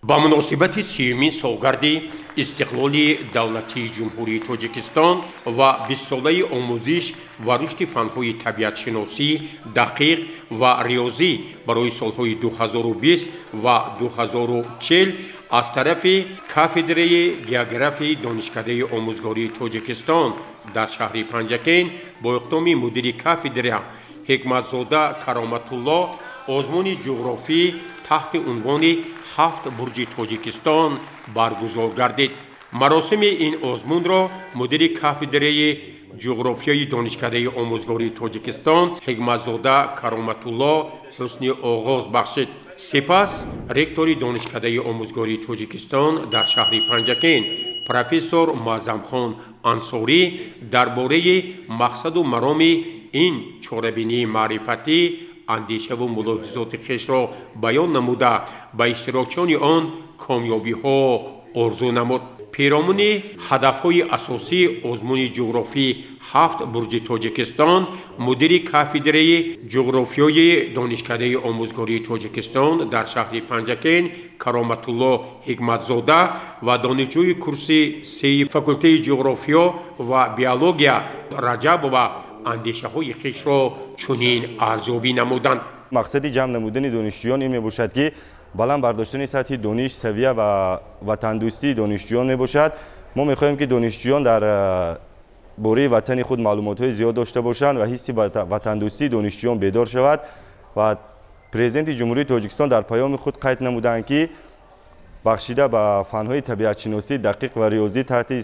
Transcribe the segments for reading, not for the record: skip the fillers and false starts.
Ба муносибати 30-умин солгарди истиқлоли давлатии Ҷумҳурии Тоҷикистон ва 20-солаи омӯзиш ва рушди фанҳои табиатшиносӣ, дақиқ ва риёзӣ барои солҳои 2020 ва 2040 аз тарафи кафедраи географияи Донишкадаи омӯзгории Тоҷикистон дар шаҳри Панҷакент бо иқдоми мудири кафедра Ҳикматзода Кароматулло озмуни ҷуғрофӣ таҳти унвони «Ҳафт бурҷи Тоҷикистон» баргузор гардид. Маросими ин озмунро мудири кафедраи ҷуғрофияи Донишкадаи омӯзгории Тоҷикистон Ҳикматзода Кароматулло ҳусни оғоз бахшид. Сипас ректори Донишкадаи омӯзгории Тоҷикистон дар шаҳри Панҷакент, профессор Муаззамхон Ансорӣ дар бораи мақсаду мароми ин чорабинии маърифатӣ андешаву мулоҳизоти хешро баён намуда, ба иштирокчиёни он комёбиҳо орзу намуд. Перомуни ҳадафҳои асосии озмуни ҷуғрофӣ «Ҳафт бурҷи Тоҷикистон» мудири кафедраи ҷуғрофиёи Донишкадаи омӯзгории Тоҷикистон дар шаҳри Панҷакент Кароматулло Ҳикматзода ва донишҷӯи курси сеи факултети ҷуғрофиё ва биология Раҷабова андешаҳои хешро чунин арзёбӣ намуданд. Мақсади ҷамъ намудани донишҷӯён ин мебошад, ки баланд бардоштани сатҳи дониш, савия ва ватандӯстии донишҷӯён мебошад. Мо мехоҳем, ки донишҷӯён дар бораи ватани худ маълумотҳои зиёд дошта бошанд ва ҳисси ватандӯстии донишҷӯён бедор шавад. Ва Президенти Ҷумҳурии Тоҷикистон дар паёми худ қайд намуданд, ки бахшида ба фанҳои табиатшиносӣ, дақиқ ва риёзӣ таҳти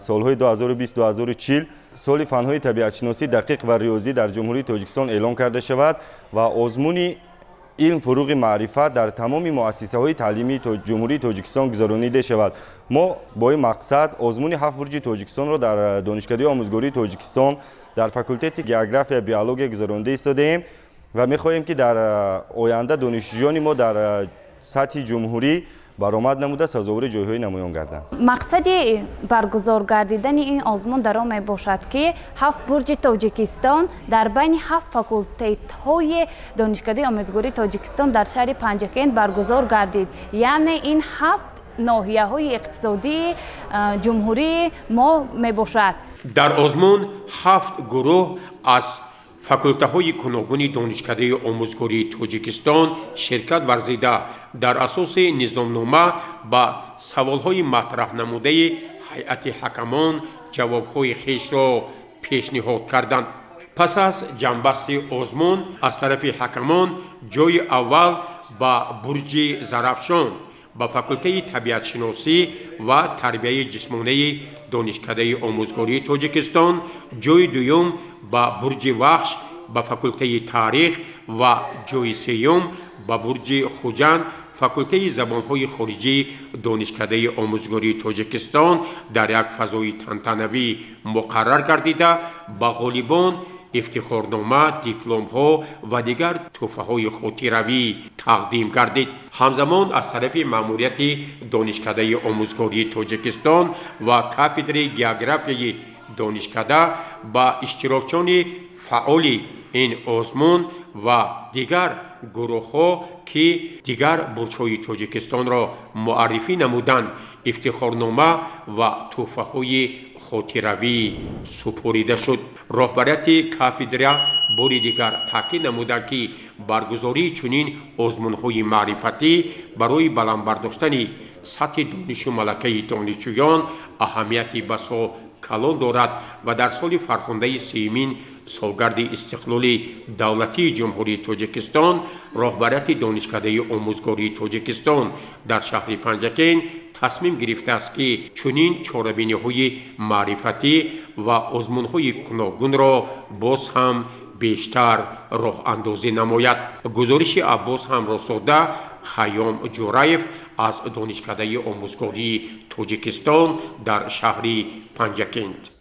солҳои 2020-2040 соли фанҳои табиатшиносӣ, дақиқ ва риёзӣ дар Ҷумҳурии Тоҷикистон эълон карда шавад ва озмуни «Илм фуруғи маърифат» дар тамоми муассисаҳои таълимии Ҷумҳурии Тоҷикистон гузаронида шавад. Мо бо ин мақсад озмуни «Ҳафт бурҷи Тоҷикистонро» дар Донишкадаи омӯзгории Тоҷикистон дар факултети география, биология гузаронида истодаем ва мехоҳем, ки дар оянда донишҷӯёни мо дар сатҳи ҷумҳурӣ баромад намуда, сазовори ҷойҳои намоён гарданд. Мақсади баргузор гардидани ин озмун дар он мебошад, ки «Ҳафт бурҷи Тоҷикистон» дар байни ҳафт факултетҳои Донишкадаи омӯзгории Тоҷикистон дар шаҳри Панҷакент баргузор гардид, яъне ин ҳафт ноҳияҳои иқтисодии ҷумҳурии мо мебошад. Дар озмун ҳафт гурӯҳ аз факултаҳои гуногуни Донишкадаи омӯзгории Тоҷикистон ширкат варзида, дар асоси низомнома ба саволҳои матраҳнамудаи ҳайати ҳакамон ҷавобҳои хешро пешниҳод карданд. Пас аз ҷамъбасти озмун аз тарафи ҳакамон ҷойи аввал ба бурҷи Зарафшон, ба факултаи табиатшиносӣ ва тарбияи ҷисмонии Донишкадаи омӯзгории Тоҷикистон, ҷойи дуюм ба бурҷи Вахш, ба факултаи таърих ва ҷойи сеюм ба бурҷи Хуҷанд, факултаи забонҳои хориҷии Донишкадаи омӯзгории Тоҷикистон дар як фазои тантанавӣ муқаррар гардида, ба ғолибон ифтихорнома, дипломҳо ва дигар тӯҳфаҳои хотиравӣ тақдим гардид. Ҳамзамон аз тарафи маъмурияти Донишкадаи омӯзгории Тоҷикистон ва кафедраи географияи донишкада ба иштирокчиёни фаъоли ин озмун ва дигар гурӯҳҳо, ки дигар бурҷҳои Тоҷикистонро муаррифӣ намуданд, ифтихорнома ва тӯҳфаҳои хотиравӣ супорида шуд. Роҳбарияти кафедра бори дигар таъкид намуданд, ки баргузории чунин озмунҳои маърифатӣ барои баланд бардоштани сатҳи донишу малакаи донишҷӯён аҳамияти басо калон дорад ва дар соли фархундаи 30-умин солгарди истиқлоли давлатии Ҷумҳурии Тоҷикистон роҳбарияти Донишкадаи омӯзгории Тоҷикистон дар шаҳри Панҷакент тасмим гирифтааст, ки чунин чорабиниҳои маърифатӣ ва озмунҳои гуногунро боз ҳам бештар роҳандозӣ намояд. Гузориши Аббос Ҳамросода, Хайём Ҷураев аз Донишкадаи омӯзгории Тоҷикистон дар шаҳри Панҷакент.